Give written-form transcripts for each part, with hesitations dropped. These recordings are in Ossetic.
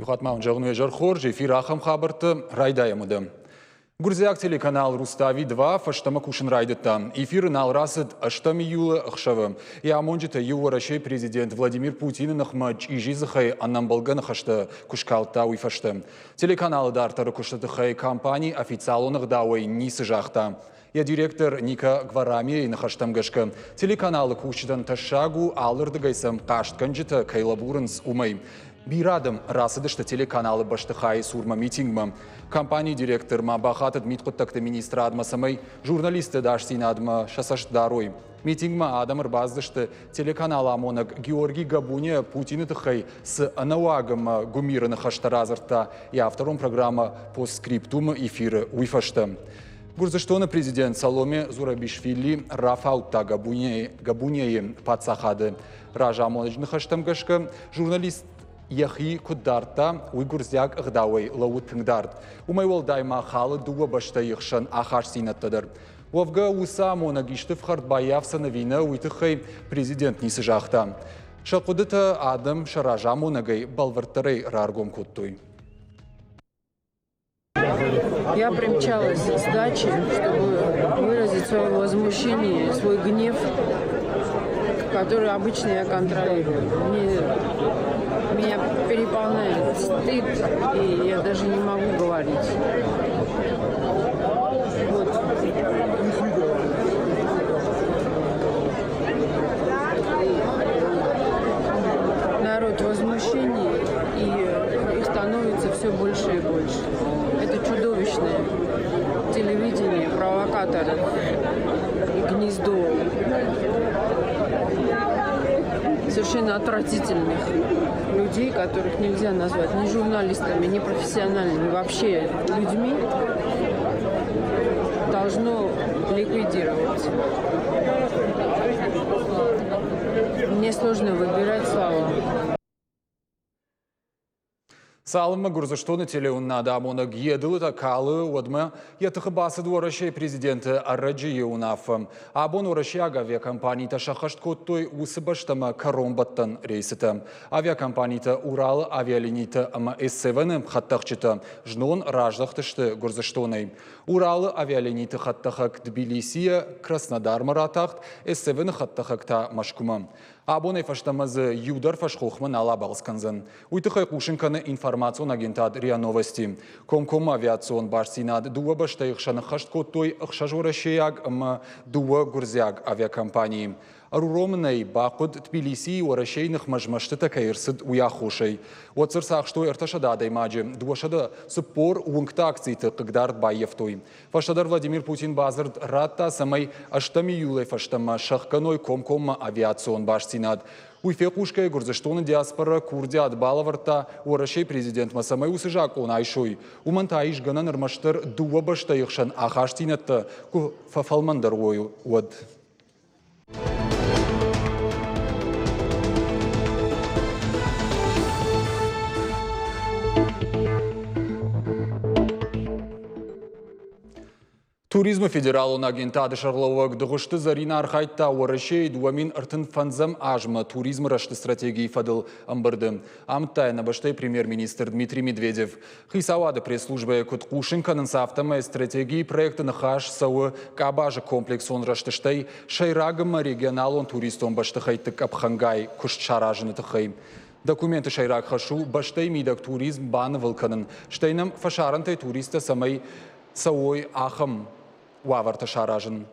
Иу хатт ма уын зӕгъын уе зӕр хорз, эфир ахӕм хабӕртты райдайӕм уыды. Гуырдзиаг телеканал Рустави-2 фӕстӕмӕ кусын райдыдта. Эфиры нал рацыд 8 июлы ӕхсӕвы. Йӕ амонджытӕ иу Уӕрӕсейы президент Владимир Путины ныхмӕ чъизи дзыхӕй ӕнӕмбӕлгӕ ныхӕстӕ куы скалдта, уый фӕстӕ. Телеканалы дарддӕры куысты тыххӕй компани официалон ӕгъдауӕй ницы загъта. Йӕ директор Ника Гварамияйы ныхӕстӕм гӕсгӕ, телеканалы кусджытӕн тӕссаг у, алырдыгӕй сӕм хъастгӕнджытӕ кӕй лӕбурынц, уымӕй. Бирӕ адӕм рацыдысты телеканалы бӕстыхайы цурмӕ митингмӕ. Компанийы директор ма бахатыд мидхъуыддӕгты министрадмӕ, цӕмӕй журналистты ӕдасдзинадмӕ сӕ цӕст дарой. Митингмӕ адӕм ӕрбацыдысты телеканал амонӕг Георгий Габуния Путины тыххӕй цы ӕнӕуаг ӕмӕ гуымиры ныхӕстӕ радзырдта йӕ авторон программӕ «Постскриптум»-ы эфиры, уый фӕстӕ. Гуырдзыстоны президент Саломе Зурабишвили рафаудта Габунейы паддзахады разамонӕджы ныхӕстӕм гӕсгӕ, журналист йӕхи куыд дардта, уый гуырдзиаг ӕгъдауӕй лӕууы тынг дард. Уымӕй уӕлдай ма халы дыууӕ бӕстӕйы хсӕн ахастдзинӕдтӕ дӕр. Уӕвгӕ, уыцы амонӕг исты фхӕрд баййафдзӕн ӕви нӕ, уый тыххӕй президент ницы загъта. Сӕ хъуыдытӕ адӕм сӕ разамонӕгӕй бӕлвырддӕрӕй раргом кодтой. Я примчалась с дачи, чтобы выразить свое возмущение, свой гнев, который обычно я контролирую. Мне, меня переполняет стыд, и я даже не могу говорить. Вот. Народ в возмущении, и их становится все больше и больше. Это чудовищное телевидение провокаторов и гнездо совершенно отвратительных людей, которых нельзя назвать ни журналистами, ни профессиональными, вообще людьми, должно ликвидироваться. Мне сложно выбирать слова. Цалынмӕ Гуырдзыстоны телеуынынады амонӕг йе дылытӕ калы, уӕдмӕ йӕ тыхы бацыд Уӕрӕсейы президенты ӕрӕджыйы уынаффӕ. Абон уӕрӕсейаг авиакомпанитӕ сӕххӕст кодтой уыцы бӕстӕмӕ кӕронбӕттӕн рейсытӕ. Авиакомпанитӕ Уралы авиалинитӕ ӕмӕ С-7-ы хӕдтӕхджытӕ знон раздӕхтысты Гуырдзыстонӕй. Уралы авиалиниты хӕдтӕхӕг Тбилисийӕ Краснодармӕ ратахт, С-7-ы хӕдтӕхӕг та Мӕскуымӕ. Абонӕй фӕстӕмӕ дзы иу дӕр фӕсхохмӕ нал абалц кӕндзӕн. Уый тыххӕй хъусын кӕны информацион агентад РИА Новости. Комкоммӕ авиацион бастдзинад дыууӕ бӕстӕйы хсӕн ӕххӕст кодтой ӕхсӕз уӕрӕсейаг ӕмӕ дыууӕ гуырдзиаг авиакомпанийы. Ӕруромын ӕй бахъуыд Тбилисийы Уӕрӕсейы ныхмӕ змӕстытӕ кӕй ӕрцыд, уый аххосӕй. Уӕд дзы ӕрцахстой 300 адӕймаджы, 240 уынгты акциты хъыгдард баййӕфтой. Фӕстӕдӕр Владимир Путин бадзырд радта, цӕмӕй 8 июлӕй фӕстӕмӕ сӕхгӕной комкоммӕ авиацион бастдзинад. Уый фехъусгӕйӕ Гуырдзыстоны диаспорӕ курдиат балӕвӕрдта Уӕрӕсейы президентмӕ, цӕмӕй уыцы закъон айсой. Уымӕн та ис гӕнӕн ӕрмӕстдӕр дыууӕ бӕстӕйы хсӕн ахастдзинӕдтӕ куы фӕфӕлмӕндӕр уой, уӕд. Туризмы федералон агентады сӕргълӕууӕг Дыгъуызты Зӕринӕ архайдта Уӕрӕсейы 2035 азмӕ туризмы рӕзты стратегийы фӕдыл ӕмбырды. Амыдта йӕ нӕ бӕстӕйы премьер-министр Дмитрий Медведев. Хицауады пресс-службӕйы куыд хъусын кӕнынц, афтӕмӕй стратегийы проекты ныхас цӕуы къабазы комплексон рӕзты, стӕй сӕйраг ӕмӕ регионалон туристон бӕстыхӕйтты къӕпхӕнгай куыст саразыны тыххӕй. Документы сӕйраг хӕс у бӕстӕйы мидӕг туризм банывыл кӕнын, стӕй нӕм фӕсарӕнтӕй туристтӕ цӕмӕй цӕуой, ахӕм уавӕртӕ саразын.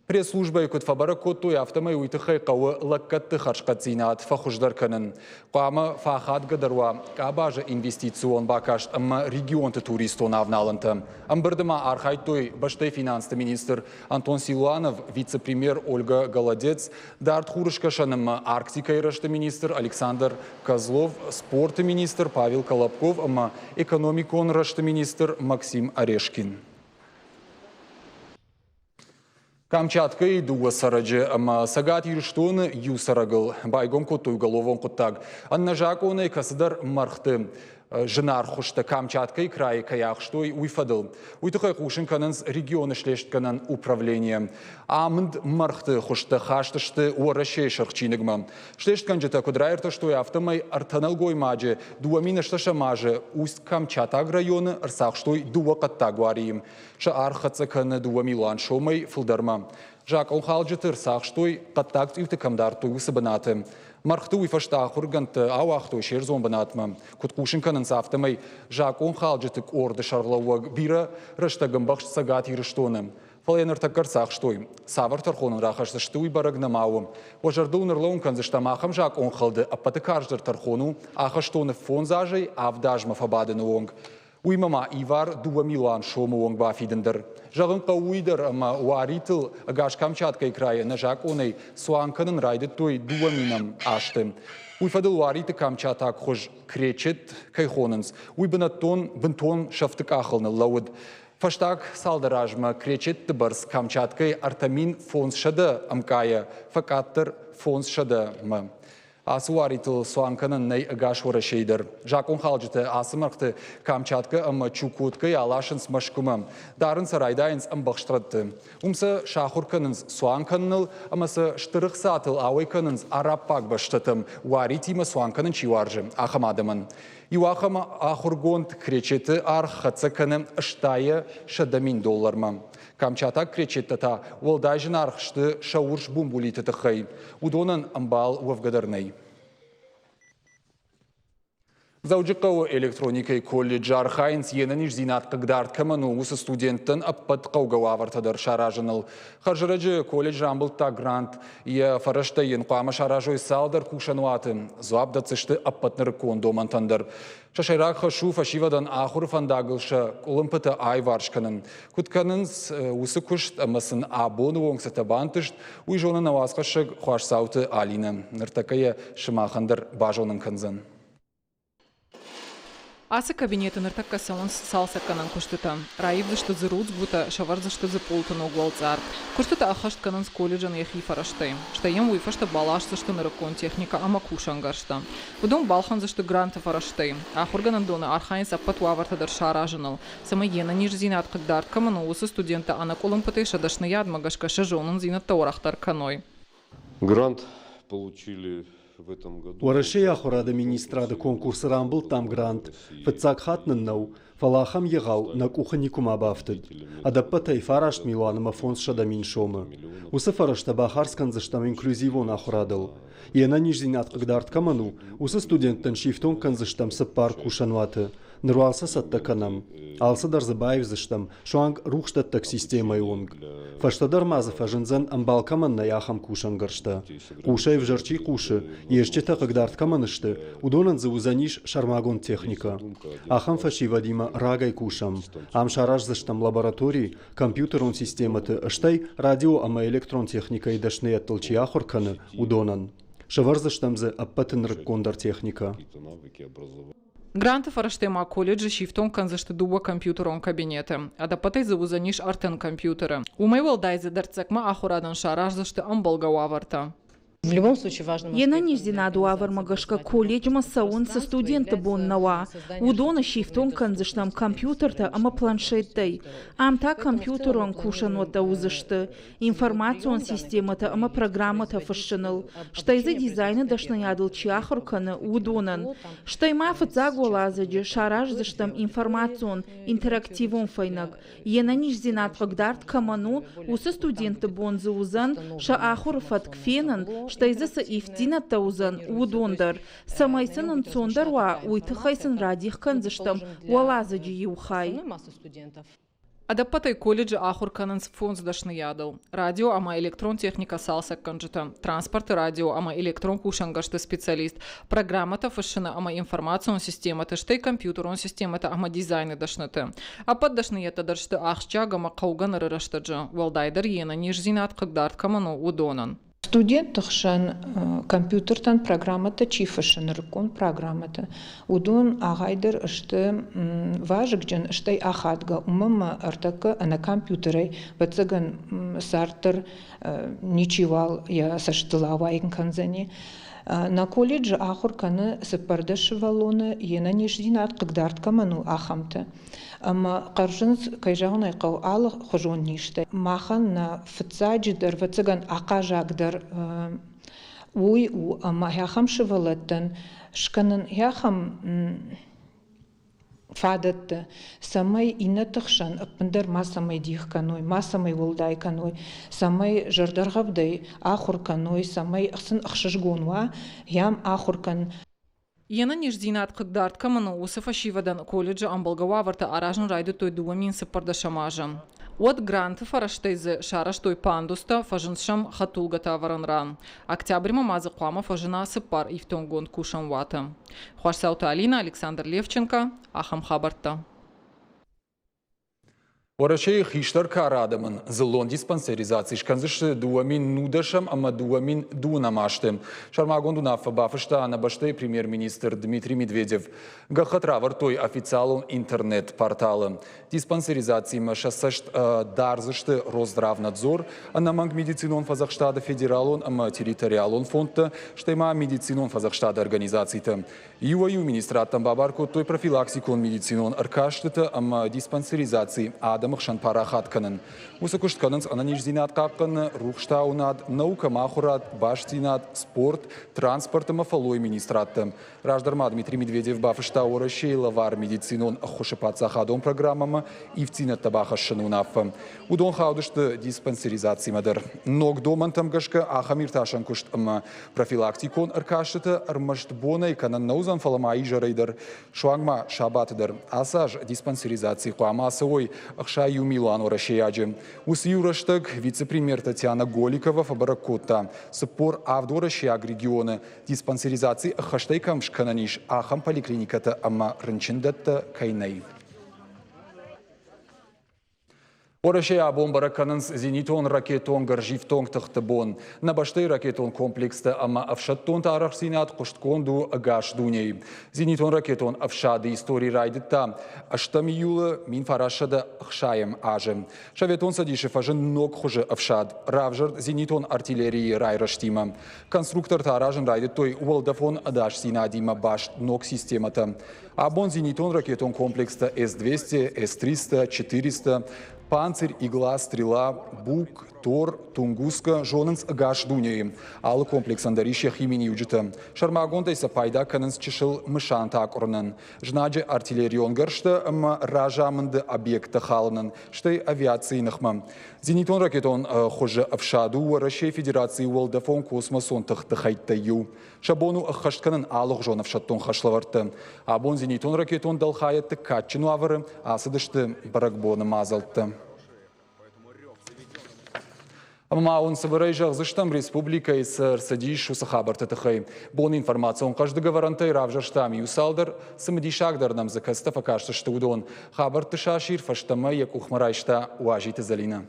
Пресс-службӕйы куыд фӕбӕрӕг кодтой, афтӕмӕй уый тыххӕй хъӕуы лӕггӕдты хӕрзхъӕддзинад фӕхуыздӕр кӕнын. Хъуамӕ фӕахадгӕдӕр уа къабазы инвестицион бакаст ӕмӕ регионты туристон авналӕнтӕ. Ӕмбырды ма архайдтой бӕстӕйы финансты министр Антон Силуанов, вице-премьер Ольга Голодец, Дард Хурыскӕсӕн ӕмӕ Арктикӕйы рӕзты министр Александр Козлов, спорты министр Павел Колобков ӕмӕ экономикон рӕзты министр Максим Орешкин. Камчаткӕйы дыууӕ цӕрӕджы ӕмӕ Цӕгат Ирыстоны иу цӕрӕгыл байгом кодтой уголовон хъуыддаг. Ӕнӕзакъонӕй кӕцыдӕр мӕргъты. зынаргъ хуызтӕ Камчаткӕйы крайы кӕй ахстой, уый фӕдыл. Уый тыххӕй хъусын кӕнынц регионы слестгӕнӕн управление. Амынд мӕргъты хуызтӕ хаст сты Уӕрӕсейы Сырх чиныгмӕ. Слестгӕнджытӕ куыд раиртӕстой, афтӕмӕй ӕртӕ нӕлгоймаджы 2008 азы Усть-Камчатаг районы ӕрцахстой дыууӕ хъӕддаг уарийы. Сӕ аргъ хӕццӕ кӕны 2 милуан сомӕй фылдӕрмӕ. Закъонхалджыты ӕрцахстой, хъӕддаг цъиуты кӕм дардтой, уыцы бынаты. Мӕргъты уый фӕстӕ ахуыргӕндтӕ ауагътой се рдзон бынатмӕ. Куыд хъусын кӕнынц, афтӕмӕй закъонхалджыты къорды сӕргълӕууӕг бирӕ рӕстӕг ӕмбӕхст Цӕгат Ирыстоны. Фӕлӕ йӕ ныртӕккӕ ӕрцахстой. Цавӕр тӕрхон ын рахӕсдзысты, уый бӕрӕг нӕма у. Уӕ зӕрдыл ныр кӕндзыстӕм, ахӕм закъонхӕлды ӕппӕты карздӕр тӕрхон у ахӕстоны фондз азӕй авд азмӕ фӕбадыны онг. Уыимӕ ма ивар 2 милуан сомы онг бафидын дӕр. Зӕгъын хъӕуы уый дӕр, ӕмӕ уаритыл ӕгас Камчаткӕйы крайы ӕнӕзакъонӕй цуан кӕнын райдыдтой дыууӕ минӕм азты. Уый фӕдыл уариты камчатаг хуыз кречет кӕй хонынц, уый бынӕттон бынтон сӕфты къахыл ныллӕууыд. Фӕстаг цалдӕр азмӕ кречетты бӕрц Камчаткӕйы 3500 ӕмкъайӕ фӕкъаддӕр 500-мӕ. Ацы уаритыл цуан кӕнӕн нӕй ӕгас Уӕрӕсейы дӕр. Закъонхалджытӕ ацы мӕргъты Камчаткӕ ӕмӕ Чукоткӕйы аласынц Мӕскуымӕ. Дарын сӕ райдайынц ӕмбӕхст рӕтты. Уым сӕ сахуыр кӕнынц цуан кӕныныл ӕмӕ сӕ стыр ӕхцатыл ауӕй кӕнынц араббаг бӕстӕтӕм, уаритимӕ цуан кӕнын чи уарзы, ахӕм адӕмӕн. Иу ахӕм ахуыргонд кречеты аргъ хӕццӕ кӕны стайӕ 100 000 доллармӕ. Камчатаг кречеттӕ та уӕлдай зынаргъ сты сӕ урс бумбулиты тыххӕй. Уыдонӕн ӕмбал уӕвгӕ дӕр нӕй. Дзӕуджыхъӕуы электроникӕйы колледжы архайынц, йе нӕниздзинад хъыгдард кӕмӕн у, уыцы студенттӕн ӕппӕт хъӕугӕ уавӕртӕ дӕр саразыныл. Хӕрзӕрӕджы колледж рамбылдта грант. Йӕ фӕрӕзтӕй йын хъуамӕ саразой цалдӕр кусӕнуаты. Дзуапп дӕтдзысты ӕппӕт нырыккон домӕнтӕн дӕр. Сӕ сӕйраг хӕс у фӕсивӕдӕн ахуыры фӕндагыл сӕ къуылымпытӕ аиварс кӕнын. Куыд кӕнынц уыцы куыст ӕмӕ сын абоны онг цытӕ бантыст, уый зоны нӕ уацхӕссӕг Хуасдзауты Алинӕ. Ныртӕккӕ йӕ сымахӕн дӕр базонын кӕндзӕн. Ацы кабинеты ныртӕккӕ цӕуынц цалцӕггӕнӕн куыстытӕ. Раивдзысты дзы рудзгуытӕ, сӕвӕрдзысты дзы пъолты ног уӕлцъар. Куыстытӕ ӕххӕст кӕнынц колледжӕн йӕхи фӕрӕзтӕй. Стӕй йӕм уый фӕстӕ баласдзысты нырыккон техникӕ ӕмӕ кусӕнгӕрзтӕ. Уыдон балхӕндзысты гранты фӕрӕзтӕй. Ахуыргӕнӕндоны архайынц ӕппӕт уавӕртӕ дӕр саразыныл, цӕмӕй йе нӕниздзинад хъыгдард кӕмӕн у, уыцы студенттӕ ӕнӕкъуылымпытӕй сӕ дӕсныйадмӕ гӕсгӕ сӕ зонындзинӕдтӕ уӕрӕхдӕр кӕной. Грант получили в этом году. Уӕрӕсейы ахуырады министрады конкурсы рамбылдтам грант. Фыццаг хатт нын нӕу, фӕлӕ ахӕм егъау нӕ къухы никуыма бафтыд. Ӕдӕппӕтӕй 9 милуан ӕмӕ 500 000 сомы. Уыцы фӕрӕзтӕ бахардз кӕндзыстӕм инклюзивон ахуырадыл. Йе нӕниздзинад хъыгдард кӕмӕн у, уыцы студенттӕн сифтонг кӕндзыстӕм цыппар кусӕнуаты. Ныр уал сӕ цӕттӕ кӕнӕм. Алцыдӕр дзы баивдзыстӕм, суанг рухсдӕттӕг системӕйы онг. Фӕстӕдӕр ма дзы фӕзындзӕн, ӕмбал кӕмӕн нӕй, ахӕм кусӕнгӕрзтӕ. Хъусӕй ӕвзӕр чи хъусы, йе стджытӕ хъыгдард кӕмӕн сты, уыдонӕн дзы уыдзӕнис сӕрмагонд техникӕ. Ахӕм фӕсивӕдимӕ рагӕй кусӕм. Ам сараздзыстӕм лаборатори, компьютерон системӕты, стӕй радио ӕмӕ электрон техникӕйы дӕсныйӕдтыл чи ахуыр кӕны, уыдонӕн. Сӕвӕрдзыстӕм дзы ӕппӕты нырыккондӕр техникӕ. Гранты фӕрӕзтӕй ма колледжы сифтонг кӕндзысты дыууӕ компьютерон кабинеты. Ӕдӕппӕтӕй дзы уыдзӕнис ӕртын компьютеры. Уымӕй уӕлдай дзы дӕрддзӕгмӕ ахуырадӕн сараздзысты ӕмбӕлгӕ уавӕртӕ. Йе нӕниздзинады уавӕрмӕ гӕсгӕ колледжмӕ цӕуын цы студентты бон нӕ уа, уыдоны сифтонг кӕндзыстӕм компьютертӕ ӕмӕ планшеттӕй. Ам та компьютерон кусӕнуӕттӕ уыдзысты, информацион системӕтӕ ӕмӕ программӕтӕ фыссыныл, стӕй дзы дизайны дӕсныйадыл чи ахуыр кӕны, уыдонӕн. Стӕй ма фыццаг уӕладзыджы сараздзыстӕм информацион интерактивон фӕйнӕг. Йе нӕниздзинад хъыгдард кӕмӕн у, уыцы студентты бон дзы уыдзӕн сӕ ахуыры фӕтк фенын, стӕй дзы цы ивддзинӕдтӕ уыдзӕн, уыдон дӕр. Цӕмӕй сын ӕнцондӕр уа, уый тыххӕй сын радих кӕндзыстӕм уӕладзыджы иу хай. Ӕдӕппӕтӕй колледжы ахуыр кӕнынц фондз дӕсныйадыл: радио ӕмӕ электрон техникӕ цалцӕггӕнджытӕ, транспорты радио ӕмӕ электрон кусӕнгӕрзты специалист, программӕтӕ фыссыны ӕмӕ информацион системӕты, стӕй компьютерон системӕтӕ ӕмӕ дизайны дӕсныты. Ӕппӕт дӕсныйӕдтӕ дӕр сты ахсджиаг ӕмӕ хъӕугӕ ныры рӕстӕджы, уӕлдайдӕр йе нӕниздзинад хъыгдард кӕмӕн у, уыдонӕн. Студентты хсӕн компьютертӕн программӕтӕ чи фыссы, нырыккон программӕтӕ, уыдон ӕгайдӕр сты вазыгджын, стӕй ахадгӕ. Уымӕн ӕмӕ ӕртӕккӕ ӕнӕ компьютерӕй, ӕвӕццӕгӕн, цард дӕр ничиуал йӕ цӕстыл ауайын кӕндзӕни. Нӕ колледжы ахуыр кӕны 14 сывӕллоны, йе нӕниздзинад хъыгдард кӕмӕн у, ахӕмтӕ. Ӕмӕ хъӕрзынц, кӕй зӕгъын ӕй хъӕуы, алыхуызон низтӕ. Махӕн нӕ фыццаджыдӕр, ӕвӕццӕгӕн, ахъазагдӕр уый у, ӕмӕ ахӕм сывӕллӕттӕн скӕнын ахӕм фадӕттӕ, цӕмӕй иннӕты хсӕн ӕппындӕр мацӕмӕй дих кӕной, мацӕмӕй уӕлдай кӕной, цӕмӕй зӕрдӕргъӕвдӕй ахуыр кӕной, цӕмӕй сын ӕхсызгон уа, йӕм ахуыр кӕн. Йе нӕниздзинад хъыгдард кӕмӕн у, уыцы фӕсивӕдӕн колледжы ӕмбӕлгӕ уавӕртӕ аразын райдыдтой 2014 азы. Уӕд гранты фӕрӕзтӕй дзы сарӕзтой пандустӕ, фӕзынд сӕм хӕдтулгӕтӕ ӕвӕрӕн ран. Октябрьмӕ ма дзы хъуамӕ фӕзына цыппар ифтонггонд кусӕн уаты. Хуасдзауты Алинӕ, Александр Левченко, ахӕм хабӕрттӕ. Уӕрӕсейы хистӕр кары адӕмӕн дзыллон диспансеризаци скӕндзысты 2010 ӕмӕ 2020 азты. Сӕрмагонд уынаффӕ бафыста нӕ бӕстӕйы премьер-министр Дмитрий Медведев. Гӕххӕтт равӕрдтой официалон интернет-порталы. Диспансеризацимӕ сӕ цӕст дардзысты Росздравнадзор, ӕнӕмӕнг медицинон фӕдзӕхстады федералон ӕмӕ территориалон фондтӕ, стӕй ма медицинон фӕдзӕхстады организацитӕ. Иуӕй-иу министрадтӕн бабар кодтой профилактикон медицинон ӕркастытӕ ӕмӕ диспансеризаци адӕмы хсӕн парахат кӕнын. Уыцы куыст кӕнынц ӕнӕниздзинад хъахъхъӕныны, рухстауынад, наукӕ ӕмӕ ахуырад, бастдзинад, спорт, транспорт ӕмӕ фӕллойы министрадтӕ. Раздӕр ма Дмитрий Медведев бафыста Уӕрӕсейы лӕвар медицинон ӕххуысы паддзахадон программӕмӕ ивддзинӕдтӕ бахӕссыны уынаффӕ. Уыдон хаудысты диспансеризацимӕ дӕр. Ног домӕнтӕм гӕсгӕ ахӕм иртасӕн куыст ӕмӕ Профилактикон ӕркастытӕ ӕрмӕст бонӕй кӕнӕн нӕ уыдзӕн, фӕлӕ ма изӕрӕй дӕр, суанг ма сабаты дӕр. Ацы аз диспансеризаци хъуамӕ ацӕуой 61 милуан уӕрӕсейаджы. Уыцы иу рӕстӕг вице-премьер Татьяна Голикова фӕбӕрӕг кодта, 47 уӕрӕсейаг регионы диспансеризаци ӕххӕстӕй кӕм скӕнӕн ис, ахӕм поликлиникӕтӕ ӕмӕ рынчындӕттӕ кӕй нӕй. Уӕрӕсейы абон бӕрӕг кӕнынц зенитон ракетон гӕрзифтонг тыхты бон. Нӕ бӕстӕйы ракетон комплекстӕ ӕмӕ ӕфсӕддонты арӕхстдзинад хъуыстгонд у ӕгас дунейы. Зенитон ракетон ӕфсады истори райдыдта 8 июлы 1960 азы. Советон Цӕдисы фӕзынд ног хуызы ӕфсад, равзӕрд зенитон артиллерийы райрӕзтимӕ. Конструктортӕ аразын райдыдтой уӕлдӕфон ӕдасдзинадимӕ баст ног системӕтӕ. Абон зенитон ракетон комплекстӕ С-200, С-300, 400, Панцирь, Игла, Стрела, Бук, Тор, Тунгуска зонынц ӕгас дунейы. Алы комплексӕн дӕр ис йӕхи миниуджытӕ. Сӕрмагондӕй сӕ пайда кӕнынц чысыл мысантӕ акъуырынӕн, знаджы артиллерион гӕрзтӕ ӕмӕ разамынды объекттӕ халынӕн, стӕй авиацийы ныхмӕ. Зенитон ракетон хуызы ӕфсад у Уӕрӕсейы Федерацийы уӕлдӕфон-космосон тыхты хӕйттӕй иу. Сӕ бон у ӕххӕст кӕнын алыгъуызон ӕфсӕддон хӕслӕвӕрдтӕ. Абон зенитон ракетон дӕлхайӕдты кадджын уавӕры ацыдысты бӕрӕгбоны мадзӕлттӕ. Ӕмӕ ма уын цыбырӕй зӕгъдзыстӕм, республикӕйы цы ӕрцыдис, уыцы хабӕртты тыххӕй. Бон информацион хъӕздыг ӕвӕрӕнтӕй равзӕрстам иу цалдӕр, цымыдисагдӕр нӕм дзы кӕцытӕ фӕкастысты, уыдон. Хабӕртты сасир фӕстӕмӕ йӕ къухмӕ райста Уазиты Зӕлинӕ.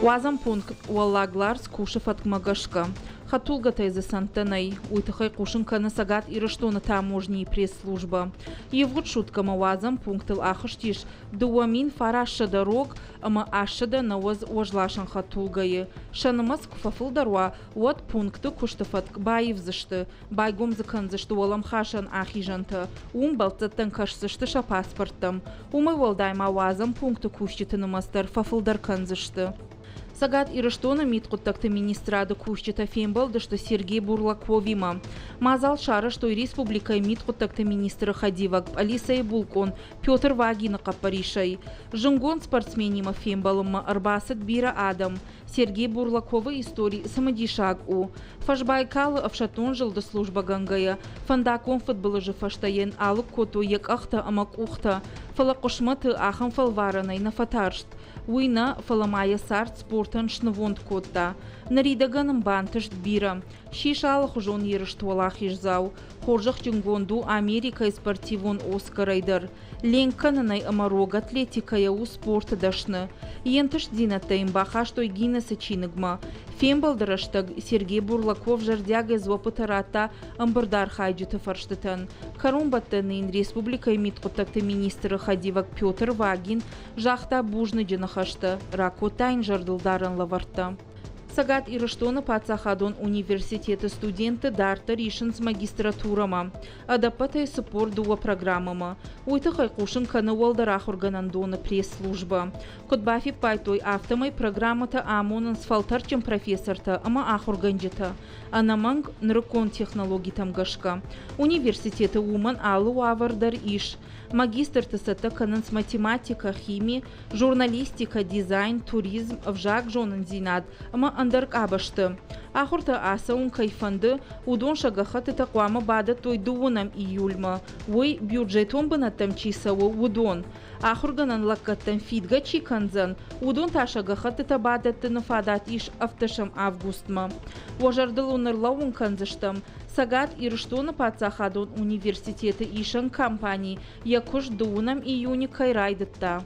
Уадзӕн пункт Уӕллаг Ларс кусы фӕткмӕ гӕсгӕ. Хӕдтулгӕтӕй дзы цӕндтӕ нӕй. Уый тыххӕй хъусын кӕны Цӕгат Ирыстоны таможнийы пресс-службӕ. Ивгъуыд суткӕмӕ уадзӕн пунктыл ахызтис 2900 рог ӕмӕ 890 уӕзласӕн хӕдтулгӕйы. Сӕ нымӕц куы фӕфылдӕр уа, уӕд пункты куысты фӕтк баивдзысты, байгом дзы кӕндзысты уӕлӕмхасӕн ахизӕнтӕ, уым бӕлццӕттӕн кӕсдзысты сӕ паспорттӕм. Уымӕй уӕлдай ма уадзӕн пункты кусджыты нымӕц дӕр фӕфылдӕр кӕндзысты. Цӕгат Ирыстоны мидхъуыддӕгты министрады кусджытӕ фембӕлдысты Сергей Бурлаковимӕ. Мадзал сарӕзтой республикӕйы мидхъуыддӕгты министры хӕдивӕг, пъӕлицӕйы булкъон Петр Вагины хъӕппӕрисӕй. Зынгонд спортсменимӕ фембӕлынмӕ ӕрбацыд бирӕ адӕм. Сергей Бурлаковы истори цымыдисаг у. Фӕсбайкалы ӕфсӕддон зылды службӕгӕнгӕйӕ, фӕндаггон фыдбылызы фӕстӕ йын алыг кодтой йӕ къӕхтӕ ӕмӕ къухтӕ, фӕлӕ хъысмӕты ахӕм фӕлварӕнӕй нӕ фӕтарст. Уый нӕ, фӕлӕ ма йӕ цард спортӕн снывонд кодта. Ныридӕгӕн ын бантыст бирӕ. Сис алыхуызон ерысты уӕлахиздзау. Хорзӕхджынгонд у Америкӕйы спортивон Оскарӕй дӕр. Ленк кӕнынӕй ӕмӕ рог атлетикӕйӕ у спорты дӕсны. Йе нтыстдзинӕдтӕ йын бахастой Гиннесы чиныгмӕ. Фембӕлды рӕстӕг Сергей Бурлаков зӕрдиагӕй дзуӕппытӕ радта ӕмбырды архайджыты фӕрстытӕн. Кӕронбӕттӕны йын республикӕйы мидхъуыддӕгты министры хӕдивӕг Петр Вагин загъта бузныджы ныхӕстӕ, ракодта йын зӕрдылдарӕн лӕвӕрттӕ. Цӕгат Ирыстоны паддзахадон университеты студентты дарддӕр исынц магистратурӕмӕ. Ӕдӕппӕтӕй 42 программӕмӕ. Уый тыххӕй хъусын кӕны уӕлдӕр ахуыргӕнӕндоны пресс-службӕ. Куыд бафиппайдтой, афтӕмӕй программӕтӕ амонынц фӕлтӕрдджын профессортӕ ӕмӕ ахуыргӕнджытӕ. Ӕнӕмӕнг, нырыккон технологитӕм гӕсгӕ. Университеты уымӕн алы уавӕр дӕр ис. Магистрты цӕттӕ кӕнынц математикӕ, хими, журналистикӕ, дизайн, туризм, ӕвзагзонындзинад ӕмӕ ӕндӕр къабӕзты. Ахуыртӕ ацӕуын кӕй фӕнды, уыдон сӕ гӕххӕттытӕ хъуамӕ бадӕттой дыууынӕм июльмӕ. Уый, бюджетон бынӕттӕм чи цӕуы, уыдон. Ахуыргӕнӕн лӕггӕдтӕн фидгӕ чи кӕндзӕн, уыдон та сӕ гӕххӕттытӕ бадӕттыны фадат ис ӕвддӕсӕм августмӕ. Уӕ зӕрдыл уын ӕрлӕууын кӕндзыстӕм, Цӕгат Ирыстоны паддзахадон университеты исӕн компани йӕ куыст дыууынӕм июны кӕй райдыдта.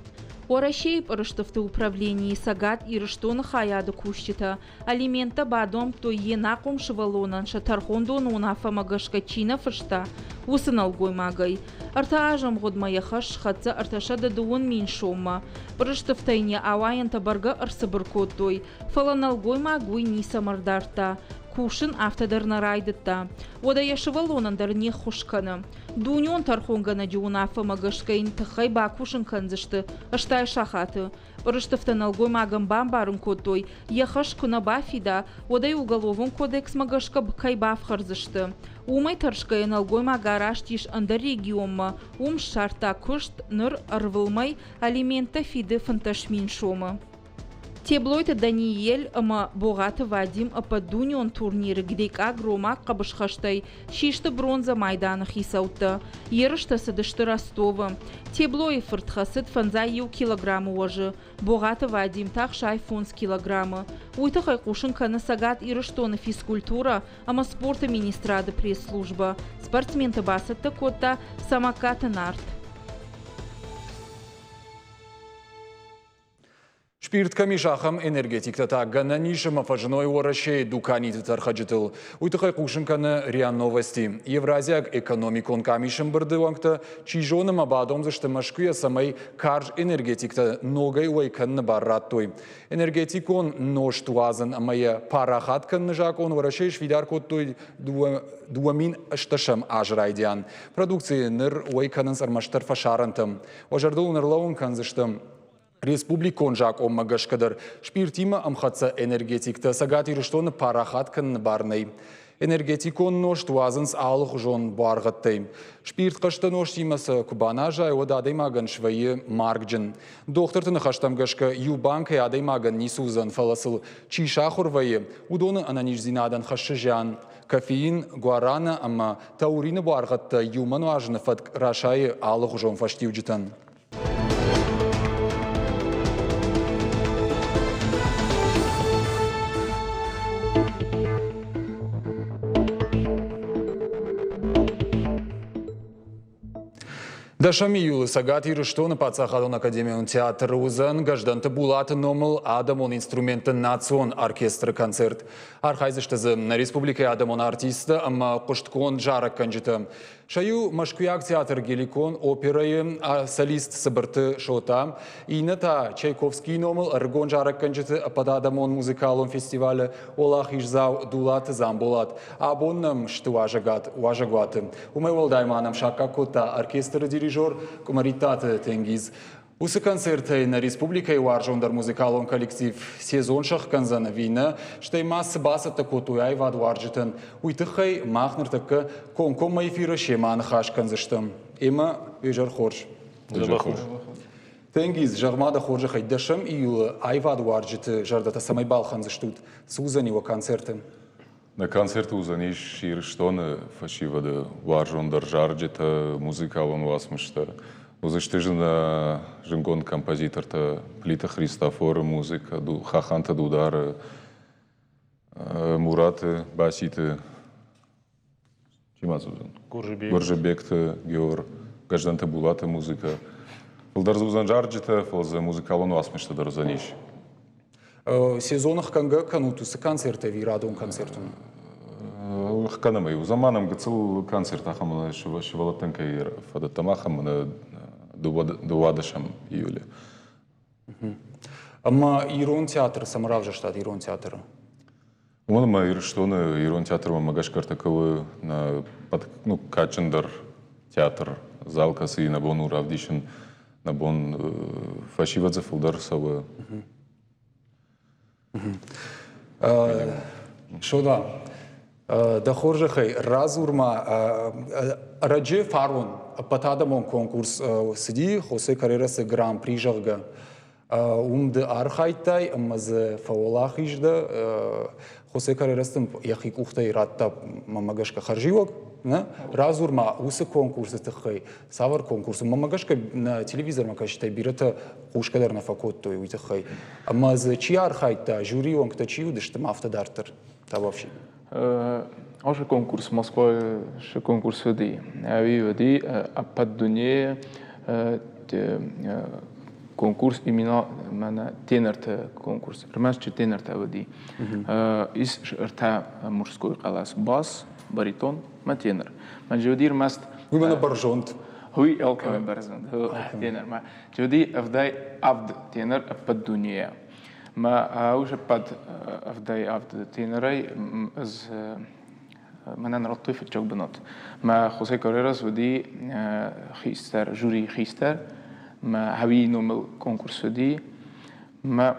Уӕрӕсейы пъырыстыфты управленийы Цӕгат Ирыстоны хайады кусджытӕ алименттӕ бадомдтой йе нахъом сывӕллонӕн сӕ тӕрхондоны уынаффӕмӕ гӕсгӕ чи нӕ фыста, уыцы нӕлгоймагӕй. Ӕртӕ азы ӕмгъуыдмӕ йӕ хӕс схӕццӕ 330 000 соммӕ. Пъырыстыфтӕ йын йӕ ауайӕнтӕ бӕргӕ ӕрцыбыр кодтой, фӕлӕ нӕлгоймаг уый ницӕмӕ рдардта. Кусын афтӕ дӕр нӕ райдыдта. Уӕдӕ йӕ сывӕллонӕн дӕр не ххуыс кӕны. Дунеон тӕрхонгӕнӕджы уынаффӕмӕ гӕсгӕ йын тыххӕй бакусын кӕндзысты 80 сахаты. Пъырыстыфтӕ нӕлгоймагӕн бамбарын кодтой, йӕ хӕс куы нӕ бафида, уӕд ӕй уголовон кодексмӕ гӕсгӕ кӕй бафхӕрдзысты. Уымӕй тӕрсгӕйӕ нӕлгоймаг араст ис ӕндӕр регионмӕ, уым ссардта куыст, ныр ӕрвылмӕй алименттӕ фиды 15 000 сомы. Теблойты Даниэль ӕмӕ Богъаты Вадим ӕппӕтдунеон турниры грекъаг-ромаг хъӕбысхӕстӕй систы бронзӕ майданы хицӕуттӕ. Ерыстӕ цыдысты Ростовы. Теблойы фырт хӕцыд 51 килограммы уӕзы, Богъаты Вадим та 65 килограммы. Уый тыххӕй хъусын кӕны Цӕгат Ирыстоны физкультурӕ ӕмӕ спорты министрады пресс-службӕ. Спортсменты бацӕттӕ кодта Самаккаты Нарт. Спирт кӕм ис, ахӕм энергетиктӕ та гӕнӕн ис ӕмӕ фӕзыной Уӕрӕсейы дуканиты тӕрхӕджытыл. Уый тыххӕй хъусын кӕны РИА Новости. Евразиаг экономикон къамисы ӕмбырды уӕнгтӕ чи зоны ӕмӕ бадомдзысты Мӕскуыйӕ, цӕмӕй карз энергетиктӕ ногӕй уӕй кӕныны бар радтой. Энергетикон нозт уадзын ӕмӕ йӕ парахат кӕныны закъон Уӕрӕсейы сфидар кодтой 2008 азы райдиан. Продукцийы ныр уӕй кӕнынц ӕрмӕстдӕр фӕсарӕнтӕм. Уӕ зӕрдыл уын ӕрлӕууын кӕндзыстӕм, Республикон закъонмӕ гӕсгӕ дӕр спиртимӕ ӕмхӕццӕ энергетиктӕ Цӕгат Ирыстоны парахат кӕныны бар нӕй. Энергетикон нозт уадзынц алыхуызон буаргъӕдтӕй. Спирт хъӕстӕ нозтимӕ сӕ куы баназай, уӕд адӕймагӕн свӕййы маргджын. Дохтырты ныхӕстӕм гӕсгӕ, иу банкӕй адӕймагӕн ницы уыдзӕн, фӕлӕ сыл чи сахуыр вӕййы, уыдоны ӕнӕниздзинадӕн хӕссы зиан. Кофеин, гуарана ӕмӕ таурины буаргъӕдтӕ иумӕ нуазыны фӕтк расайы алыхуызон фӕстиуджытӕн. Дӕсӕм июлы Цӕгат Ирыстоны паддзахадон академион театры уыдзӕн Гӕздӕнты Булаты номыл адӕмон инструментты национ оркестры концерт. Архайдзысты дзы нӕ республикӕйы адӕмон артисттӕ ӕмӕ хъуыстгонд зарӕггӕнджытӕ. Сӕ иу мӕскуыйаг театр Геликон оперӕйы солист Цыбырты Шота, иннӕ та Чайковскийы номыл ӕрыгон зарӕггӕнджыты ӕппӕтадӕмон музыкалон фестивалы уӕлахиздзау Дулаты Дзамболат. Абон нӕм сты уазӕгуаты. Уымӕй уӕлдай ма нӕм саккаг кодта оркестры дирижер Къуымӕриттаты Тенгиз. Уыцы концертӕй нӕ республикӕйы уарзондӕр музыкалон коллектив сезон сӕхгӕндзӕн ӕви нӕ, стӕй ма цы бацӕттӕ кодтой аивадуарзджытӕн, уый тыххӕй мах ныртӕккӕ комкоммӕ эфиры семӕ аныхас кӕндзыстӕм. Эмӕ изӕр хорз. Изӕр хорз. Тенгиз, зӕгъ-ма дӕ хорзӕхӕй, дӕсӕм июлы аивадуарзджыты зӕрдӕтӕ цӕмӕй балхӕндзыстут? Цы уыдзӕни уӕ концерты? Нӕ концерты уыдзӕнис Ирыстоны фӕсивӕды уарзондӕр зарджытӕ, музыкалон уацмыстӕ. Уыдзысты зындгонд композитортӕ Плиты Христофоры музыкӕ, Хаханты Дудары, Мураты, Баситы, чи ма дзы уыдзӕн? Гуырджибегты Геор, Гӕздӕнты Булаты музыкӕ. Фылдӕр дзы уыдзӕн зарджытӕ, фӕлӕ дзы музыкалон уацмыстӕ дӕр уыдзӕнис. Сезоны хгӕнгӕ кӕнут уыцы концерт ӕви радон концерт у? Хгӕнӕм ӕй. Уыдзӕн ма нӕм гыццыл концерт ахӕм сывӕллӕттӕн кӕй фӕдӕттӕм, ахӕм дыууадӕсӕм июлы. Ӕмӕ ирон театр цӕмӕ равзӕрстат ирон театры? Уымӕн ӕмӕ Ирыстоны ирон театрмӕ мӕ гӕсгӕ ӕртӕккӕ у нӕ ну, кадджындӕр театр, зал, кӕцыйы нӕ бон у равдисын, нӕ бон фӕсивӕд дзы фылдӕр цӕуы. Шода, дӕ хорзӕхӕй радзур-ма, ӕрӕджы фарон ӕппӕтадӕмон конкурс цыди Хосе Каррерасы Гран-при, зӕгъгӕ. Уым ды архайдтай ӕмӕ дзы фӕуӕлахиз дӕ. Хосе Каррерас дын йӕхи къухтӕй радта, мӕнмӕ гӕсгӕ, хӕрзиуӕг. Нӕ? Радзур-ма уыцы конкурсы тыххӕй. Цавӕр конкурс? Мӕнмӕ гӕсгӕ, нӕ телевизормӕ кӕсджытӕй бирӕтӕ хъусгӕ дӕр нӕ фӕкодтой уый тыххӕй. Ӕмӕ дзы чи архайдта, жюрийы уӕнгтӕ чи уыдысты, ма афтӕ дарддӕр. Табуафси. Ацы конкурс Москвайы цы конкурс уыди, ӕви уыди ӕппӕт дунейы конкурс именно мӕнӕ тенорты конкурс. Ӕрмӕст чи тенортӕ уыди. Ис ӕртӕ мужской хъӕлӕс бас, баритон мӕ тенор. Мӕ уыди ӕрмӕст Уый мӕнӕ бӕрзонд. Уый алкӕмӕн бӕрзонд. Тенормӕ. Уыди 77 тенор ӕппӕт дунейӕ. Мӕ ус ӕппӕт 77 тенорӕй ӕз мӕнӕн радтой фыццаг бынат. Мӕ Хосе Каррерас уыди хистӕр, жюрийы хистӕр. Мӕ Хауийы номыл конкурс уыди. Мӕ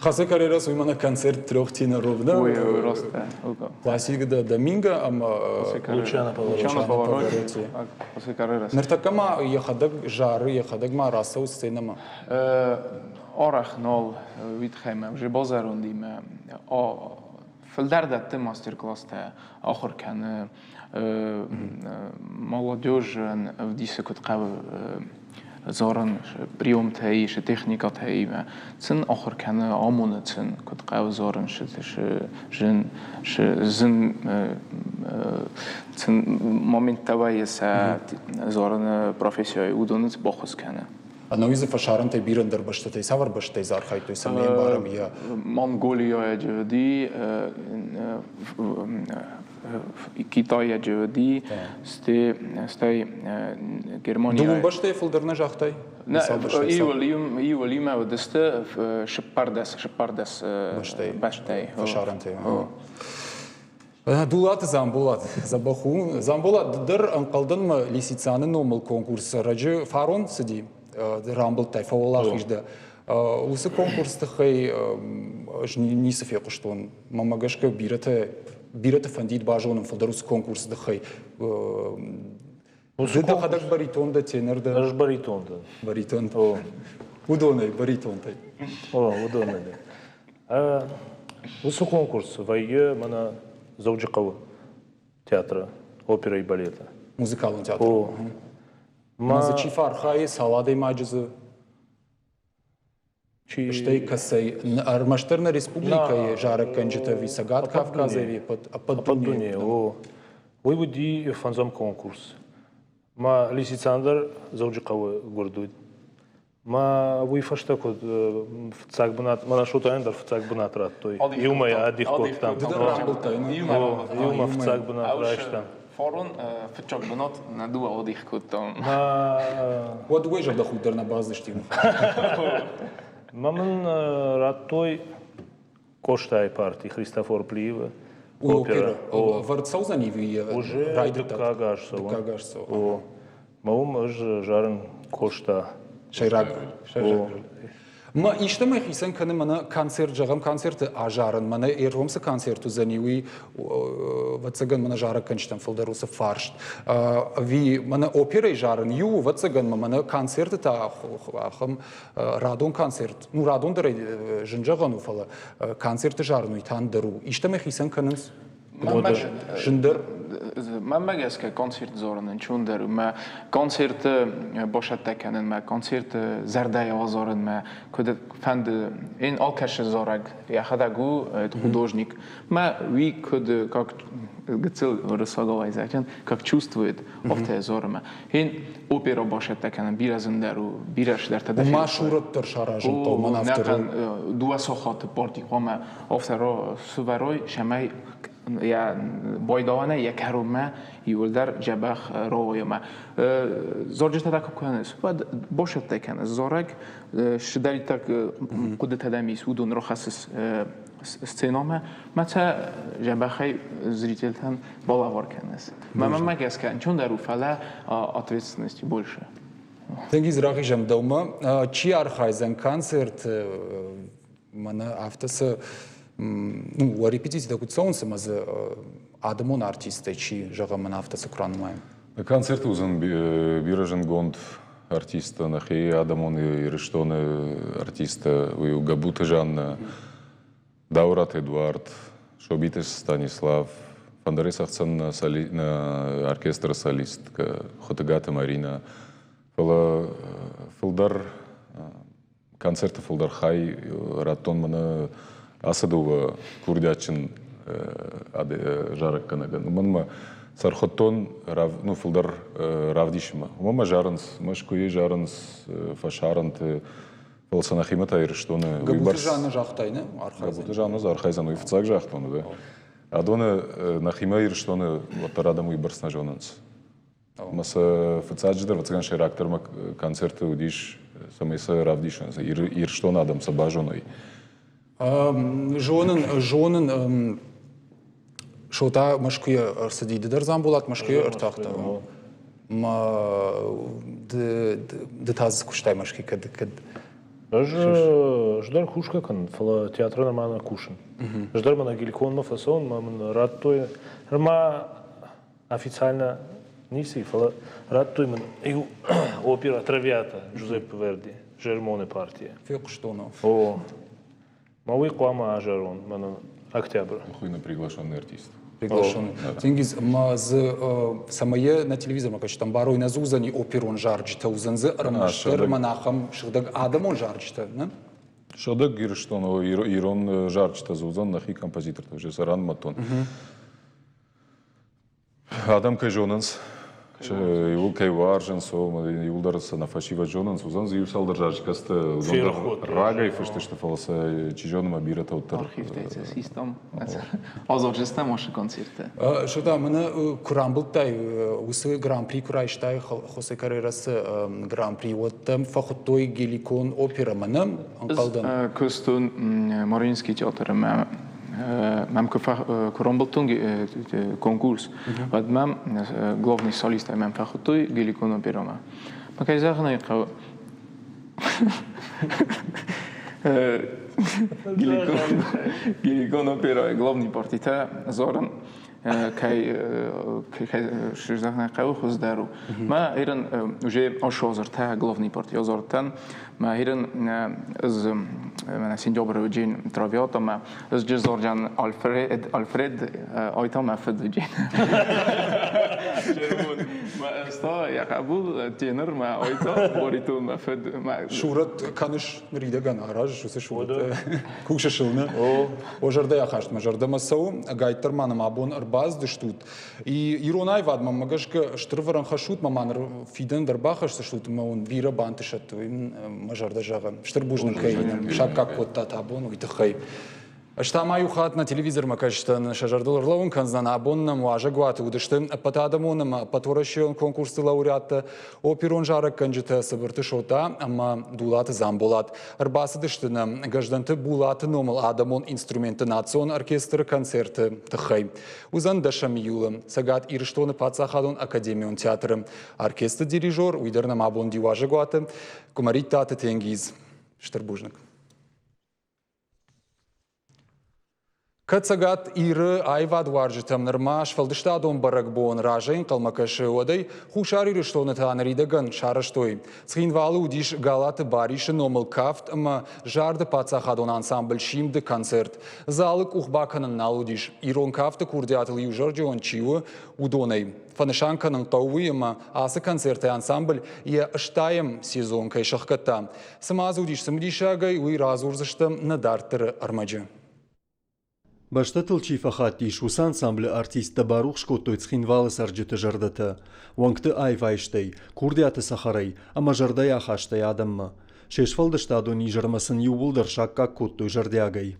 Хосе Каррерас уый мӕнӕ концерт трех теноров, да? Ой, ой, рост, да. Пласиго да Доминго ӕмӕ Лучано Паваротти. Хосе Каррерас. Ныртӕккӕ ма йӕхӕдӕг зары, йӕхӕдӕг ма рацӕуы сценӕмӕ. Арӕх нал уый тыххӕй мӕ уже базӕрондимӕ фылдӕр дӕтты мастер-класстӕ, ахуыр кӕны молодежӕн ӕвдисы куыд хъӕуы зарын приемтӕ ис, техникӕтӕ имӕ сын ахуыр кӕны, амоны сын куыд хъӕуы зарын зын зын сын моменттӕ вӕййы сӕ зарыны профессияйы, уыдоны баххуыс кӕны. Ӕнӕуи дзы фӕсарӕнтӕй бирӕ ӕндӕр бӕстӕтӕй цавӕр бӕстӕй дзы архайдтой, цӕмӕй ӕмбарӕм йӕ? Монголияйы уыди, Китайаджы уыди, стӕй Германияйы. Дыууын бӕстӕйы фылдӕр нӕ загътай? Иуыл иумӕ уыдысты 14 бӕстӕйы. Фӕсарӕнтӕй. Дулаты Дзамболат дзӕбӕх у. Дзамболат, ды дӕр ӕнхъӕлдӕн мӕ Лисицаны номыл конкурс ӕрӕджы фарон цыди, рамбылдтай, фӕуӕлахиз дӕ. Уыцы конкурсы тыххӕй ӕз ницы фехъуыстон. Мӕнмӕ гӕсгӕ бирӕтӕ, бирӕты фӕндид базонын фылдӕр уыцы конкурсы тыххӕй. Ды дӕхӕдӕг баритон дӕ, тенор дӕ? Ӕз баритон дӕн. Баритон. О. Уыдонӕй, баритонтӕй. О, уыдонӕй. Уыцы конкурс вӕййы мӕнӕ Дзӕуджыхъӕуы театры оперӕ и балеты. Музыкалон театр. О. Ма дзы чи фӕархайы, цал адӕймаджы дзы? Чи... Стӕй кӕцӕй? Ӕрмӕстдӕр нӕ республикӕйы зарӕггӕнджытӕ ӕви Цӕгат Кавказы ӕви ӕппӕт дунейы? О. Уый уыди фӕндзӕм конкурс. Мӕ Лисицан дӕр Дзӕуджыхъӕуы гуырд уыд. Мӕ уый фӕстӕ куыд фыццаг бынат, мӕнӕ Шотайӕн дӕр фыццаг бынат радтой. Иумӕ йӕ адих кодтам. Ды дӕр рамбылдтай? Иумӕ фыццаг бынат райстам. Фарон фыццаг бынат нӕ дыууӕ адих кодтам. Уӕд уый зӕрдӕхудт дӕр нӕ баздзысти. Мӕ мын радтой Къостайы парти Христофор Плиевы оперӕ. Ӕвӕрд цӕудзӕни Уже дыккаг аз цӕуы. Дыккаг аз цӕуы. О. Мӕ уым ӕз зарын Къоста. Сӕйраг. Мӕ истӕмӕй хицӕн кӕны мӕнӕ концерт, зӕгъӕм, концерты азарын, мӕнӕ ӕргом цы концерт уыдзӕни, уый, ӕвӕццӕгӕн, мӕнӕ зарӕггӕнджытӕм фылдӕр уыцы фарст. Ӕви мӕнӕ оперӕйы зарын иу, ӕвӕццӕгӕн, мӕнӕ концерты та ахӕм радон концерт, ну, радон дӕр зын зӕгъӕн у, фӕлӕ концерты зарын уый та ӕндӕр у. Истӕмӕй хицӕн кӕнынц? Зындӕр? Мӕнмӕ гӕсгӕ концерт зарын ӕнцондӕр у. Мӕ концерты басӕттӕ кӕнынмӕ, концерты зӕрдӕйы азарынмӕ куыд фӕнды. Ин алкӕсы зарӕг йӕхӕдӕг у художник. Мӕ уый куыд как гыццыл уырыссагау зӕгъын, как чувствует, афтӕ зарымӕ. Ин опера басӕттӕ кӕнын бирӕ зындӕр у, бирӕ цыдӕртӕ дӕ Ма сурӕт дӕр саразын хъӕуы мӕн афтӕ. Дыууӕ сахаты парти хъуамӕ афтӕ сывӕрой, цӕмӕй йӕ байдауӕнӕй йӕ кӕронмӕ иууылдӕр дзӕбӕх рауайа. Зарджытӕ та куы кӕнынц, уӕд басӕттӕ кӕнынц зарӕг, цыдӕриддӕр хъуыдытӕ дӕм ис, уыдон рахӕссыс. сценамӕ, мӕ сӕ дзӕбӕхӕй зрительтӕн балӕвар кӕныс. Мӕнмӕ гӕсгӕ ӕнцондӕр у, фӕлӕ ответственности больше. Тенгиз, рахизӕм дӕумӕ. Чи архайдзӕн концерты? Мӕнӕ афтӕ цы ну, уӕ репетицитӕ куыд цӕуынц ӕмӕ дзы адӕмон артисттӕй чи, зӕгъӕм, мӕнӕ афтӕ цы куы ранымайӕм? Концерты уыдзӕн бирӕ зындгонд артисттӕ, нӕхи адӕмон Ирыстоны артисттӕ, уый у Габуты Жаннӕ, Дауыраты Эдуард, Собиты Станислав, фӕндырӕй цӕгъддзӕн нӕ оркестры солисткӕ Хуытыгаты Маринӕ. Фӕлӕ фылдӕр концерты фылдӕр хай радтон мӕнӕ ацы дыууӕ курдиатджын зарӕггӕнӕгӕн. Уымӕн мӕ сӕрхуыдтон ну, фылдӕр равдисынмӕ. Уымӕн мӕ зарынц Мӕскуыйы, зарынц фӕсарӕнты, фӕлӕ сӕ нӕхимӕ та Ирыстоны. Габуты Жанна загътай, не? Архайдзӕн. Габуты Жанна архайдзӕн, уый фыццаг загътон, да. Адоны нӕхимӕ Ирыстоны уӕддӕр адӕм уыйбӕрц нӕ зонынц. Ӕмӕ сӕ фыццаджыдӕр, ӕвӕццӕгӕн, сӕйрагдӕр мӕ концерты уыдис, цӕмӕй сӕ равдисон, Ирыстоны адӕм сӕ базоной. Зонын, зонын, Шота Мӕскуыйӕ ӕрцыди, ды дӕр Дзамболат Мӕскуыйӕ ӕртахтӕ. Ма ды, ды та дзы куыстай Мӕскуыйы кӕд, кӕд? Ӕз ӕз дӕр кусгӕ кӕнын, фӕлӕ театры нырма нӕ кусын. Ӕз дӕр мӕнӕ Геликонмӕ фӕцӕуын, мӕ мын радтой, нырма официально ницы, фӕлӕ радтой мын иу опера Травиата Джузеппе Верди, Жермоны партия. Фехъуыстон. О, мӕ уый хъуамӕ азарон мӕнӕн октябры. Хуыйны приглашенный артист. Приглашенный. Тенгиз, ма дзы цӕмӕй нӕ телевизормӕ кӕсджытӕм барой нӕ дзы уыдзӕни оперон зарджытӕ, уыдзӕн дзы ӕрмӕстдӕр мӕн ахӕм сыгъдӕг адӕмон зарджытӕ, нӕ? Сыгъдӕг Ирыстоны ирон зарджытӕ дзы уыдзӕн нӕхи композитортӕ, уже сӕ ранымадтон. Адӕм кӕй зонынц, иуыл кӕй уарзынц, иуылдӕр сӕ нӕ фӕсивӕд зонынц, уыдзӕн дзы иу цалдӕр зарджыкӕсты, уыдон дӕр рагӕй фыст сты, фӕлӕ сӕ чи зоны, мӕ бирӕтӕ уӕддӕр. Архивтӕй сӕ систам. Азорджыстӕм осы концерты. Шота, мӕнӕ куы рамбылдтай, уыцы гран-при куы райстай, Хосе Каррерасы гран-при, уӕд дӕм фӕхуыдтой Геликон оперӕмӕ, нӕ? Ӕнхъӕлдӕн. Куыстон Мариинский театры мӕ мӕм куы рамбылдтон конкурс, уӕд мӕм главный солистӕй мӕм фӕхуыдтой Геликон оперӕмӕ. Мӕ кӕй зӕгъын ӕй хъӕуы, Геликон оперӕйы главный партитӕ зарын кӕй зӕгъын хъӕуы хуыздӕр у. Мӕ ирын уже ошозыртӕ главный парти озортӕн мӕ ирын ӕз мӕнӕ сентябры уыджин Травиата мӕ ӕз джызорджан Альфред Альфред айта мӕ фыд уыджин. Мӕ ӕз та йӕ хъӕбул тенор мӕ айта баритон мӕ фыд. Сурӕт кӕныс ныридӕгӕн аразыс уыцы сурӕт кусыс ыл нӕ? О зӕрдӕйы ахаст мӕ зӕрдӕмӕ цӕуы, ӕгайтдӕр ма нӕм абон ӕрбацыдыстут. Ирон аивадмӕ мӕ гӕсгӕ стыр вӕрӕн хӕссут, мӕ ма ныр фидӕн дӕр бахӕсдзыстут ӕмӕ уын бирӕ бантысӕд, уый мӕ зӕрдӕ зӕгъы. Стыр бузныг кӕй нӕм саккаг кодтат абон, уый тыххӕй. Ӕз та ма иу хатт нӕ телевизормӕ кӕсджытӕн сӕ зӕрдыл ӕрлӕууын кӕндзынӕн, абон нӕм уазӕгуаты уыдысты ӕппӕтадӕмон ӕмӕ ӕппӕтуӕрӕсейон конкурсты лауреаттӕ, оперон зарӕггӕнджытӕ Цыбырты Шота ӕмӕ Дулаты Дзамболат. Ӕрбацыдысты нӕм Гӕздӕнты Булаты номыл адӕмон инструментты национ оркестры концерты тыххӕй. Уыдзӕн дӕсӕм июлы Цӕгат Ирыстоны паддзахадон академион театры. Оркестры дирижер, уый дӕр нӕм абон диуазӕгуаты, Къуымӕриттаты Тенгиз. Стыр бузныг. Кӕд Цӕгат Иры аивадуарзджытӕм нырма сфӕлдыстадон бӕрӕгбон разӕй ӕнхъӕлмӕ кӕсы, уӕд ӕй Хуссар Ирыстоны та ныридӕгӕн сарӕзтой. Цхинвалы уыдис Галаты Барисы номыл кафт ӕмӕ зарды паддзахадон ансамбль «Симд-ы концерт. Залы къух бакӕнын нал уыдис, ирон кафты курдиатыл иузӕрдион чи у, уыдонӕй. Фӕнысан кӕнын хъӕуы уый, ӕмӕ ацы концертӕй ансамбль йӕ стайӕм сезон кӕй сӕхгӕдта. Цы ма дзы уыдис цымыдисагӕй, уый радзурдзыстӕм нӕ дарддӕры ӕрмӕджы. Бӕстӕтыл чи фӕхаттис, уыцы ансамблы артисттӕ барухс кодтой Цхинвалы цӕрджыты зӕрдӕтӕ, уӕнгты аивайстӕй, курдиаты цӕхӕрӕй ӕмӕ зӕрдӕйы ахастӕй адӕммӕ. Се сфӕлдыстадон изӕрмӕ сын иууылдӕр саккаг кодтой зӕрдиагӕй.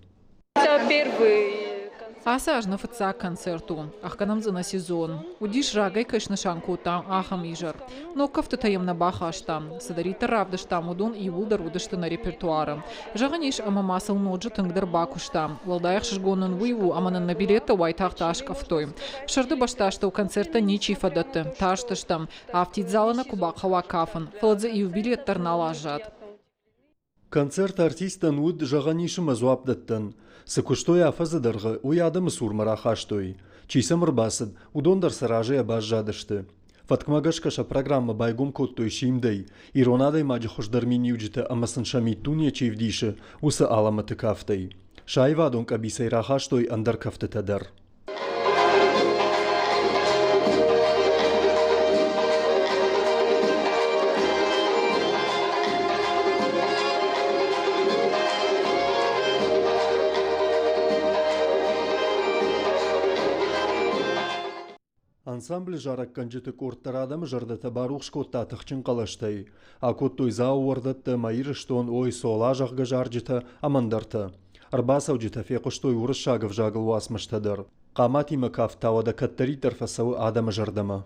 Ацы аз нӕ фыццаг концерт у. Ӕхгӕнӕм дзы нӕ сезон. Уыдис рагӕй кӕй снысан кодтам, ахӕм изӕр. Ног кӕфтытӕ йӕм нӕ бахастам. Цыдӕриддӕр равдыстам, уыдон иууылдӕр уыдысты нӕ репертуары. Зӕгъӕн ис, ӕмӕ ма сыл ноджы тынгдӕр бакуыстам. Уӕлдай ӕхсызгон нын уый у, ӕмӕ нын нӕ билеттӕ уайтагъд аскъӕфтой. Сырды бӕстастӕу концерттӕ ничи фӕдӕтты, тарстыстӕм, афтид залы нӕ куы бахъӕуа кафын, фӕлӕ дзы иу билет дӕр нал аззад. Концерт артисттӕн уыд, зӕгъӕн ис ӕмӕ дзуапдӕттӕн. Цы куыстой афӕдзы дӕргъы, уый адӕмы цурмӕ рахастой. Чи сӕм ӕрбацыд, уыдон дӕр сӕ разыйӕ баззадысты. Фӕткмӕ гӕсгӕ сӕ программӕ байгом кодтой симдӕй, ирон адӕймаджы хуыздӕр миниуджытӕ ӕмӕ сын сӕ миддуне чи вдисы, уыцы алӕмӕты кафтӕй. Сӕ аивадон къӕбицӕй рахастой ӕндӕр кӕфтытӕ дӕр. Ансамблы зарӕггӕнджыты къорд дӕр адӕмы зӕрдӕтӕ барухс кодта тыхджын хъӕлӕстӕй. Акодтой Дзауы уӕрдӕттӕ ӕмӕ Ирыстон, Ой, Цола, зӕгъгӕ зарджытӕ ӕмӕ ӕндӕртӕ. Ӕрбацӕуджытӕ фехъуыстой уырыссаг ӕвзагыл уацмыстӕ дӕр. Хъаматимӕ кафт та уӕдӕ кӕддӕриддӕр фӕцӕуы адӕмы зӕрдӕмӕ.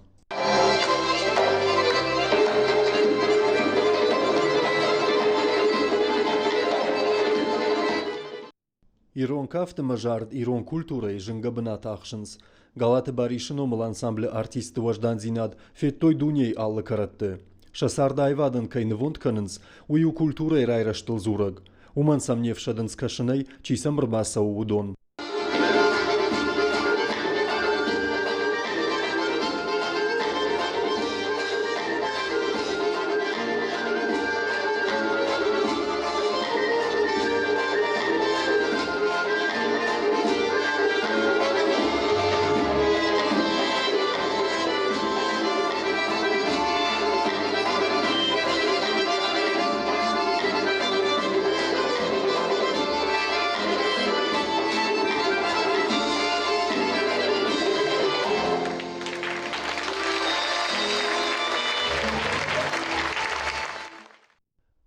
Ирон кафты ӕмӕ зард ирон культурӕйы зынгӕ бынат ахсынц. Галаты Барисы номыл ансамблы артистты уӕздандзинад федтой дунейы алы кӕрӕтты. Сӕ цард аивадӕн кӕй нывонд кӕнынц, уый у культурӕйы райрӕзтыл дзурӕг. Уымӕн сӕм не фсӕдынц кӕсынӕй, чи сӕм ӕрбацӕуы, уыдон.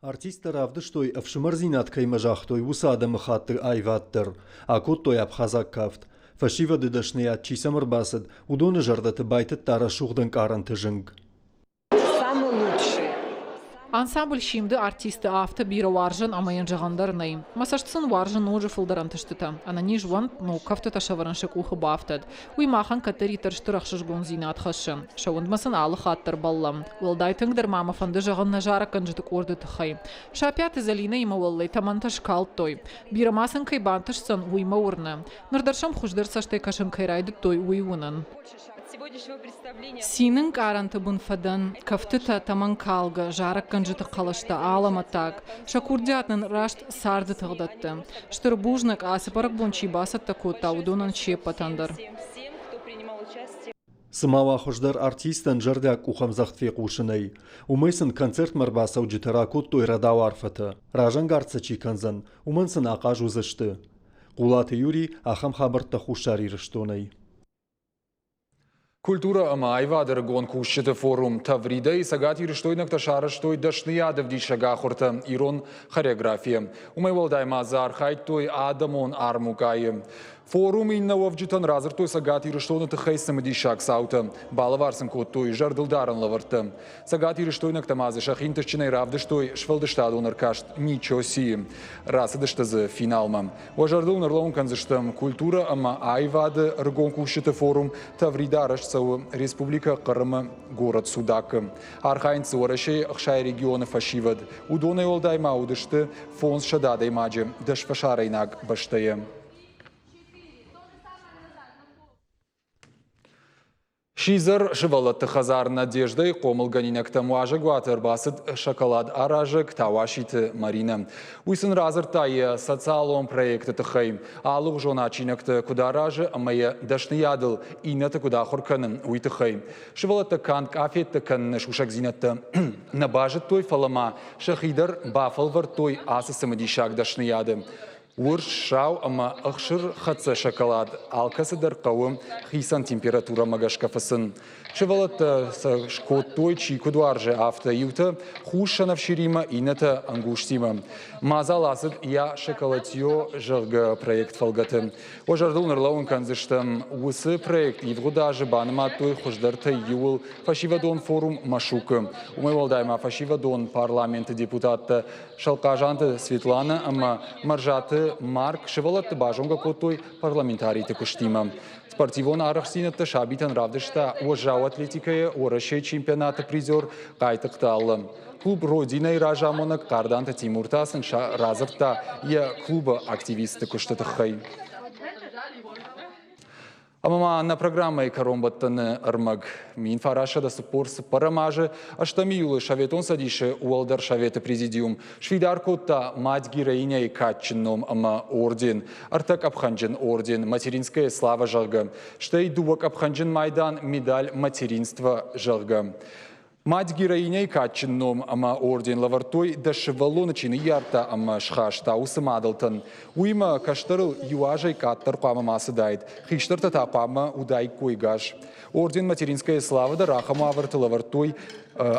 Артисттӕ равдыстой, ӕфсымӕрдзинад кӕимӕ загътой, уыцы адӕмыхатты аивад дӕр. Акодтой абхазаг кафт. Фӕсивӕды дӕсныйад чи сӕм ӕрбацыд, уыдоны зӕрдӕты байтыдта рӕсугъд ӕнкъарӕнты зынг. Самый лучший. Ансамбль «Симд»-ы артисты афтӕ бирӕ уарзын ӕмӕ йын зӕгъӕн дӕр нӕй. Мӕ цӕст сын уарзы ноджы фылдӕр ӕнтыстытӕ. Ӕнӕниз уӕнт, ног кӕфтытӕ сӕвӕрын сӕ къухы бафтӕд. Уый махӕн кӕддӕриддӕр стыр ӕхсызгондзинад хӕссы. Сӕ уындмӕ сын алы хатт дӕр бӕллӕм. Уӕлдай тынгдӕр ма мӕ фӕнды зӕгъын нӕ зарӕггӕнджыты къорды тыххӕй. Сапиаты Зӕлинӕимӕ уӕллӕй тӕмӕнтӕ скалдтой. Бирӕ ма сын кӕй бантысдзӕн, уый мӕ уырны. Ныр дӕр сӕм хуыздӕр цӕстӕй кӕсын кӕй райдыдтой, уый уынын. Цины нкъарӕнты бын фӕдӕн, кӕфтытӕ тӕмӕнкалгӕ, зарӕггӕнджыты хъӕлӕстӕ алӕмӕттаг. Сӕ курдиат нын раст царды тыгъдӕтты. Стыр бузныг, ацы бӕрӕгбон чи бацӕттӕ кодта, уыдонӕн се ппӕтӕн дӕр. Цыма уа хуыздӕр артистӕн зӕрдиаг къухӕмдзӕгъд фехъусынӕй. Уымӕй сын концертмӕ ӕрбацӕуджытӕ ракодтой рӕдау арфӕтӕ. Разӕнгард сӕ чи кӕндзӕн, уымӕн сын ахъаз уыдзысты. Хъулаты Юрий ахӕм хабӕрттӕ Хуссар Ирыстонӕй. Культурӕ ӕмӕ аивады ӕрыгон кусджыты форум Тавридӕйы цӕгатирыстойнӕгтӕ сарӕзтой дӕсныйад ӕвдисӕг ахуыртӕ ирон хореографийӕ. Уымӕй уӕлдай ма дзы архайдтой адӕмон армукъайы. Форумы иннӕ уӕвджытӕн радзырдтой Цӕгат Ирыстоны тыххӕй цымыдисаг цаутӕ, балӕвар сын кодтой зӕрдылдарӕн лӕвӕрттӕ. Цӕгатирыстойнӕгтӕ ма дзы сӕхи ӕнтыстджынӕй равдыстой сфӕлдыстадон ӕркаст «Ничо си-йы». Рацыдысты дзы финалмӕ. Уӕ зӕрдыл ныр кӕндзыстӕм культурӕ ӕмӕ аивады ӕрыгон кусджыты форум Таврида арӕзт цӕуы Республикӕ Хъырымы город Судакы. Архайынц дзы Уӕрӕсейы 60 регионы фӕсивӕд. Уыдонӕй уӕлдай ма уыдысты 500 адӕймаджы дӕс фӕсарӕйнаг бӕстӕйы. Сидзӕр сывӕллӕтты хӕдзар Надежда-йы хъомылгӕнинӕгтӕм уазӕгуаты ӕрбацыд шоколад аразӕг Тауаситы Маринӕ. Уый сын радзырдта йӕ социалон проекты тыххӕй, алыгъуызон адджинӕгтӕ куыд аразы ӕмӕ йӕ дӕсныйадыл иннӕты куыд ахуыр кӕны, уый тыххӕй. Сывӕллӕттӕ канд къафеттӕ кӕныны сусӕгдзинӕдтӕ нӕ базыдтой, фӕлӕ ма сӕхи дӕр бафӕлвӕрдтой ацы цымыдисаг дӕсныйады. Урс, сау ӕмӕ ӕхсырхӕццӕ шоколад алкӕцыдӕр хъӕуы хицӕн температурӕмӕ гӕсгӕ фыцын. Сывӕллӕттӕ сӕ скодтой, чи куыд уарзы, афтӕ. Иутӕ хус сӕнӕфсиримӕ, иннӕтӕ ӕнгузтимӕ. Мадзал ацыд Я шоколадье, зӕгъгӕ, проект фӕлгӕты. Уӕ зӕрдыл ныллӕууын кӕндзыстӕм, уыцы проект ивгъуыд азы банымадтой хуыздӕртӕй иуыл фӕсивӕдон форум Машук-ы. Уымӕй уӕлдай ма фӕсивӕдон парламенты депутаттӕ Сӕлхъазанты Светланӕ ӕмӕ Мӕрзаты Марк сывӕллӕтты базонгӕ кодтой парламентариты куыстимӕ. Спортивон арӕхстдзинӕдтӕ сабитӕн равдыста уӕззау атлетикӕйы Уӕрӕсейы чемпионаты призер Хъайтыхъты Аллӕ. Клуб «Родина-йы разамонӕг Хъарданты Тимур та сын радзырдта йӕ клубы активистты куысты тыххӕй. Ӕмӕ ма нӕ программӕйы кӕронбӕттӕны ӕрмӕг. 1944 азы 8 июлы Советон Цӕдисы Уӕлдӕр Советы Президиум сфидар кодта мать-героиняйы кадджын ном ӕмӕ орден, ӕртӕ къӕпхӕнджын орден «Материнская слава», зӕгъгӕ, стӕй дыууӕ къӕпхӕнджын майдан медаль «Материнство», зӕгъгӕ. Мать-героиняйы кадджын ном ӕмӕ орден лӕвӕрдтой, дӕ сывӕллоны чи ныййардта ӕмӕ схаста, уыцы мадӕлтӕн. Уыимӕ кӕстӕрыл иу азӕй къаддӕр хъуамӕ ма цыдаид, хистӕртӕ та хъуамӕ уыдаиккой гас. Орден «Материнская слава» дӕр ахӕм уавӕрты лӕвӕрдтой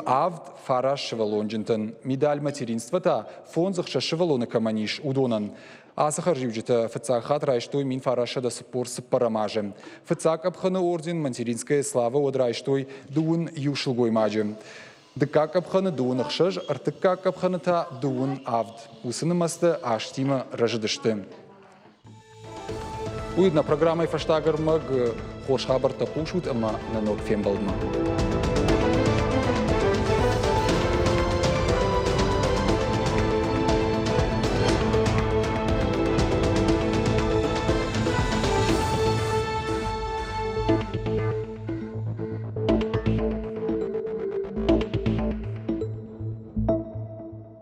авд фараст сывӕллонджынтӕн. Медаль «Материнство» та фондз-ӕхсӕз сывӕллоны кӕмӕн ис, уыдонӕн. Ацы хӕрзиуджытӕ фыццаг хатт райстой 1944 азы. Фыццаг къӕпхӕны орден «Материнская слава» уӕд райстой дыууын иу сылгоймаджы. Дыккаг къӕпхӕны дыууын ӕхсӕз, ӕртыккаг къӕпхӕны та дыууын авд. Уыцы нымӕцтӕ азтимӕ рӕзыдысты. Уый нӕ программӕйы фӕстаг ӕрмӕг. Хорз хабӕрттӕ хъусут ӕмӕ нӕ ног фембӕлдмӕ.